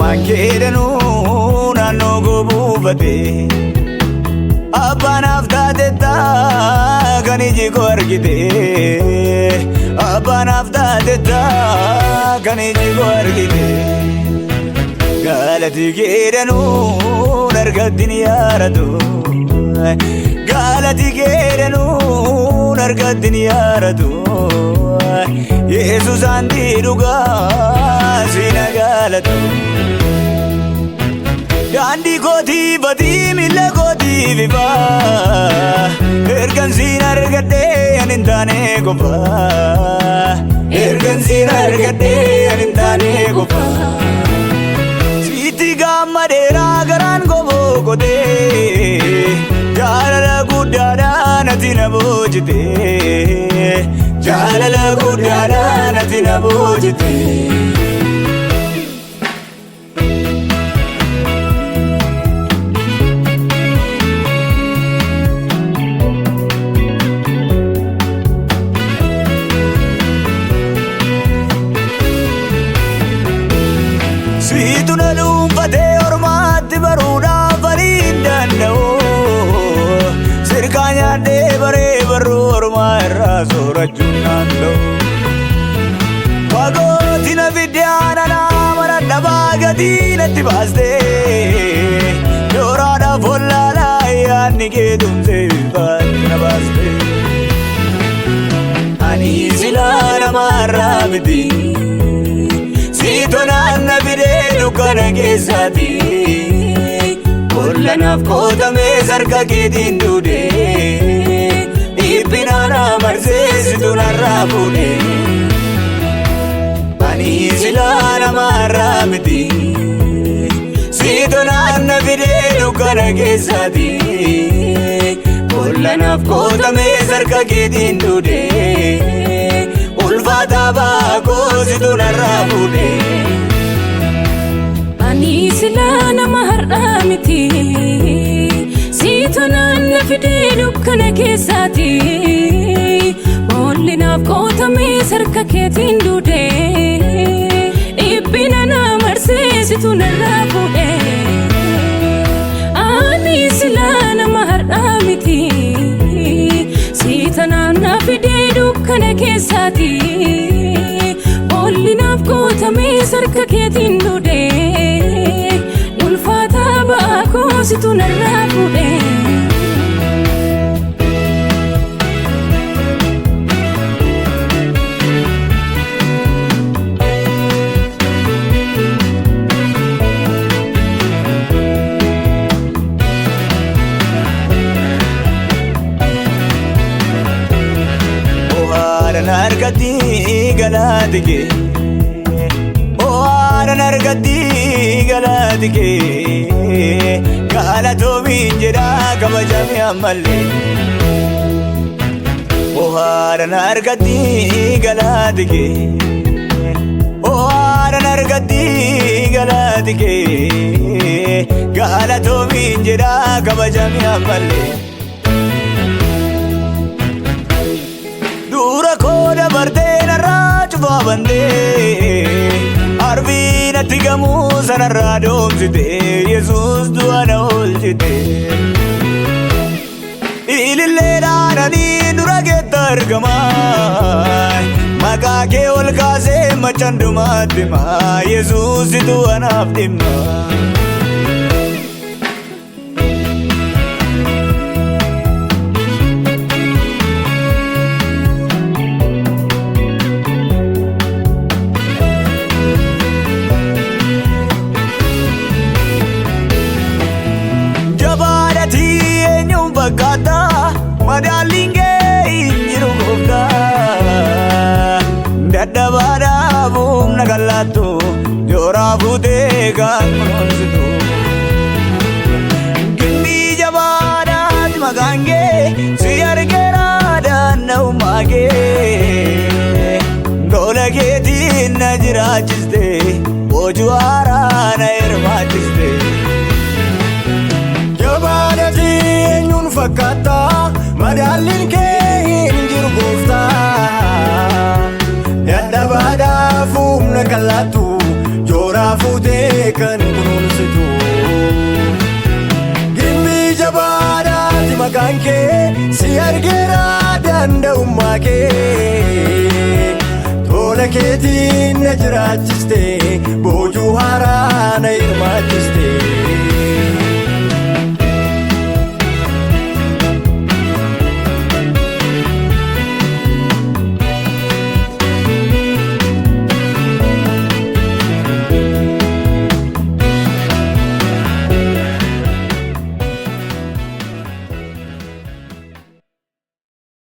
Arjummaan keedanuu naannoo koo buufate. Abbaanaaf taateetta kan iji koo argite. Abbaanaaf taateetta kan iji koo argite. Galati keedanuu argatti ni yaadatu. Galati keedanuu argatti ni yaadatu. Yesuus andi dhugaa si na galatu. Daandii kootii batii miila kootii bifaa. Ergan siin argadhee ani hin taane qofaa. Ergan siin argadhee ani hin taane qofaa. Sitti gammadeeraa garaan koo qotee. Jaalala guddaadhaan ati na boojitee. Jaalala guddaadhaan ati na boojitee. Siitu na dhuunfatee ormaatti baruudhaaf ani hin danda'u. Sirkaa nyaadhee baree barruu ormaa irraa soorachuun naan ta'u. Fagooti na fidde aananaa mana dhabaa gatii natti baastee. Yooraadhaaf wallaalaa yaadni kee tumsee bifaatti na baastee. Ani silaa namarraa miti. Siito naanna fidee dukkana keessaati. Hollanaaf qotamee sarka keetiin duudee. Dhiphina na marsee situ narraa fuudhee. Ani silaa namarraa miti. Siito naanna fidee dukkana keessaati. Hollanaaf qotamee sarka keetiin duudee. Ulfaata baakoo situ narraa fuudhee. Ani silaa nama har'aa miti. Siitu naanna fidee dukkana keessaati. Boolli naaf qotamee sarka keetiin duudee. Dhiphina na marsee situ narraa fuudhee. Ani silaa nama har'aa miti. Siitu naanna fidee dukkana keessaati. Boolli naaf qotamee sarka keetiin duudee. Ulfaata baakoo situ narraa fuudhee. Ohaadhaan argatti galaati kee. Ohaadhaan argatti galaati kee. Galatoomiin jedhaa kabajame ammallee. Ohaadhaan argatti galaati kee. Ohaadhaan argatti galaati kee. Galatoomiin jedhaa kabajame ammallee. Dura koo dabartee narraa cufaa bantee. Arbii natti gamuu sanarraa doomsitee. Yesuus du'a na oolchite. Ililleedhaan ani dura keetti argamaa. Maqaa kee ol kaasee machandumaatti himaa. Yesuusitu anaaf dhimma. Jabaadhatii eenyuun fakkaata? Madaalliin kee hin jiru gooftaa. Dadhabaadhaaf humna kallattu jooraa fuutee kan kunuunsitu. Gimbii jabaadhaati maqaan kee si argeera daanda'ummaa kee. Tola keetiin na jiraachiste boojuu haaraa na hirmaachiste. Jabaadhatii eenyuun fakkaata? Madaalliin kee hin jiru gooftaa. Dadhabaadhaaf Dadhabaaf humna kan laattu, jooraa fuutee kan kunuunsitu. Gimbii jabaadhaati maqaan kee, si argeera danda'ummaa kee. Tola keetiin na jiraachiste, boojuu haaraa na hirmaachiste.